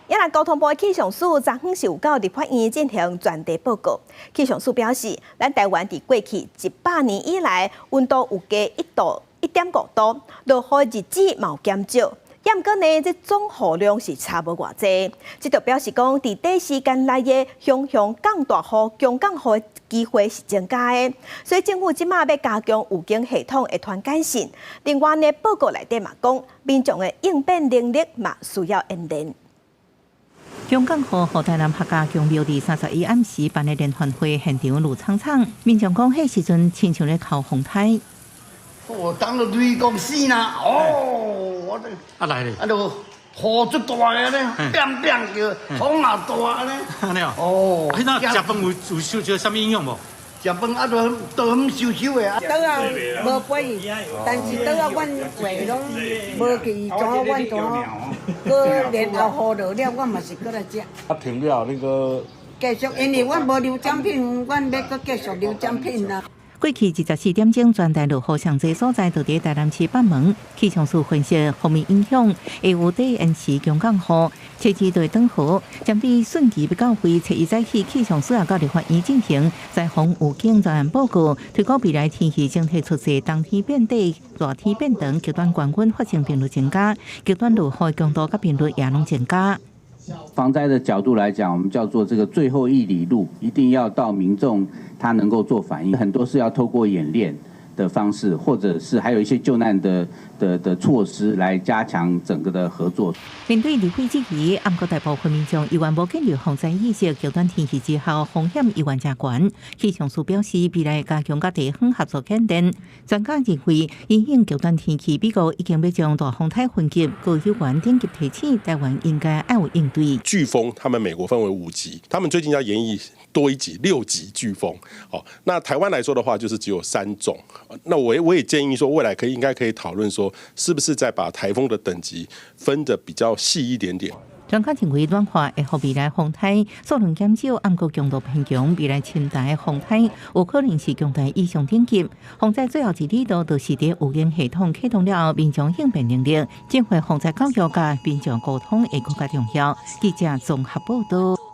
也若交通部的氣象署昨昏是有到立法院進行專題報告。氣象署表示，咱台灣佇過去100年以來，溫度有加1度、1.5度，落雨日子嘛有減少。毋過呢，這總雨量是差無偌濟。這就表示講，佇短時間內的強強降大雨、強降雨的機會是增加的。所以政府這馬欲加強預警系統的傳簡訊。另外呢，報告內底嘛講，民眾的應變能力嘛需要演練。強降雨，予台南客家宮廟佇31暗時辦的聯歡會現場挐氅氅，民眾講，彼時陣親像咧哭風颱。哦，當到雷公死啦！哦，我這啊來咧，啊就雨足大个咧，變變叫，風也大咧。按呢哦，彼陣食飯有受到啥物影響無？食飯啊，都都很收收的啊。桌仔無飛，但是桌仔阮畫攏無去，怎阮怎閣然後雨落了，我嘛是閣來食。啊，停了那個。繼續，因為阮無留獎品，阮欲閣繼續留獎品啊。過去24點鐘，全台落雨上濟所在，就佇台南市北門。氣象署分析，鋒面影響會有短延時強降雨，初二就會轉好。針對汛期欲到位，初一早起氣象署也到立法院進行災防預警專案報告，推估未來天氣整體出現冬天變短、熱天變長，極端高溫發生頻率增加，極端落雨強度佮頻率也攏增加。防災的角度來講，我們叫做這個最後一里路，一定要到民眾他能夠做反應，很多是要透過演練的方式，或者是還有一些救難的措施來加強整個的合作。面對立委質疑，毋過大部分民眾猶原無建立防災意識，極端天氣之後風險猶原誠懸。氣象署表示，未來加強佮地方合作演練。專家認為，因應極端天氣，美國已經欲將大風颱分級，高有關等級提醒，台灣應該愛有應對。颶風，他們美國分為5級，他們最近要研議多一級6級颶風。好，那台灣來說的話，就是只有三種。那我也建議說，未來可以應該可以討論說，是不是再把颱風的等級分得比較細一點點。專家認為，暖化會予未來風颱數量減少，毋過強度變強。未來侵台風颱有可能是強台以上等級。防災最後一里路，就是佇預警系統啟動了後，民眾應變能力，政府防災教育佮民眾溝通會閣較重要。記者綜合報道。